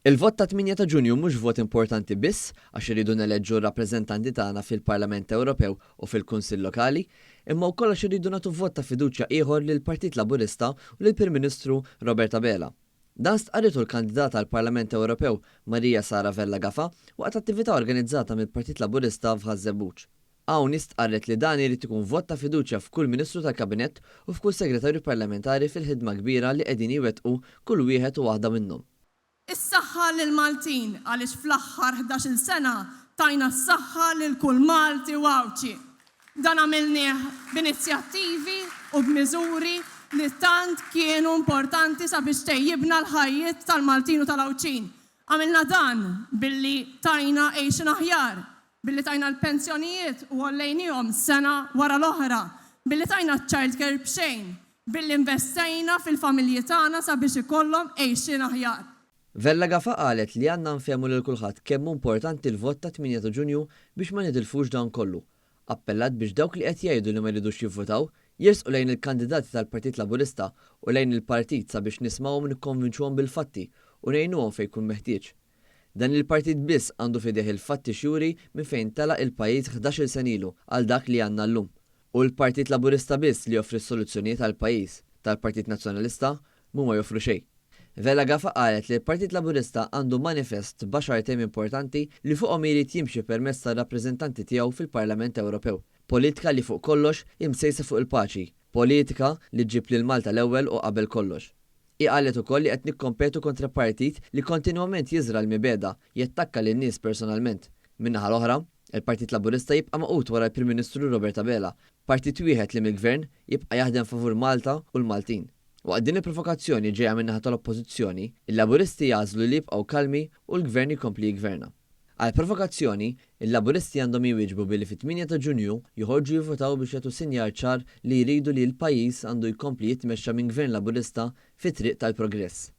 Il-vot tat-tmienja ta' Ġunju mhux vot importanti biss għax irridu neleġġu r-rappreżentanti tagħna fil-Parlament Ewropew u fil-Kunsill Lokali, imma wkoll għax irridu nagħtu vot ta' fiduċja ieħor lill-Partit Laburista u lill-Prim Ministru Robert Abela. Dan stqarritu l-kandidata għall-Parlament Ewropew Maria Sara Vella Gafà waqt attività organizzata mill-Partit Laburista f'Ħaż-Żebbuġ. Hawn hi stqarret li dan irid ikun vot ta' fiduċja f'kull Ministru tal-Kabinett u f'kull Segretarju Parlamentari fil-ħidma kbira li qegħdin jwettqu kull wieħed u waħda minnhom. Is-saħħa lill-Maltin għaliex fl-aħħar ħdax-il sena tajna s-saħħa lil kull Malti u Għawdxi. Dan għamilnieh b'inizjattivi u b'miżuri li tant kienu importanti sabiex tejjibna l-ħajjiet tal-Maltin u tal-Għawdxin. Għamilna dan billi tajna għixien aħjar, Billi tajna l-pensjonijiet u għollejniehom sena wara l-oħra, billi tajna ċ-child care b'xejn, billi investejna fil-familji tagħna sabiex ikollhom għixien aħjar. Vella Gafà qalet li għandna nfehmu lil kulħadd kemm hu importanti l-vot tat-tmienja ta' Ġunju biex ma nitilfux dan kollu. Appellat biex dawk li qed jgħidu li ma jridux jivvutaw, jersqu lejn il-kandidati tal-Partit Laburista u lejn il-partit sabiex nismgħuhom u nikkonvinċuhom bil-fatti u ngħinuhom fejn jkun meħtieġ. Dan il-partit biss għandu f'idejh il-fatti x'juri minn fejn telaq il-pajjiż ħdax-il sena ilu għal dak li għandna llum. Hu l-Partit Laburista biss li joffri s-soluzzjonijiet għall-pajjiż, tal-Partit Nazzjonalista m'huma joffru xejn. Vella Gafa qalet li l-Partit Laburista għandu manifest b'għaxar temi importanti li fuqhom jrid jimxi permezz tar-rappreżentanti tiegħu fil-Parlament Ewropew. Politika li fuq kollox hi msejsa fuq il-paċi. Politika li ġġib lil Malta l-ewwel u qabel kollox. Hi qalet ukoll li qed nikkompetu kontra partit li kontinwament jiżra' l-mibegħda, jattakka lin-nies personalment. Min-naħa l-oħra, il-Partit Laburista jibqa' magħqud wara l-Prim Ministru Robert Abela, partit wieħed li mill-Gvern jibqa' jaħdem favur Malta u l-Maltin. Waqt din il-provokazzjoni ġejja min-naħa tal-Oppożizzjoni, il-Laburisti jagħżlu li jibqgħu kalmi u l-Gvern jkompli jiggverna. Għall-provokazzjoni, il-Laburisti għandhom jwieġbu billi fit-tmienja ta' Ġunju joħorġu jivvutaw biex jagħtu sinjal ċar li jridu li l-pajjiż għandu jkompli jitmexxa minn Gvern Laburista fit-triq tal-progress.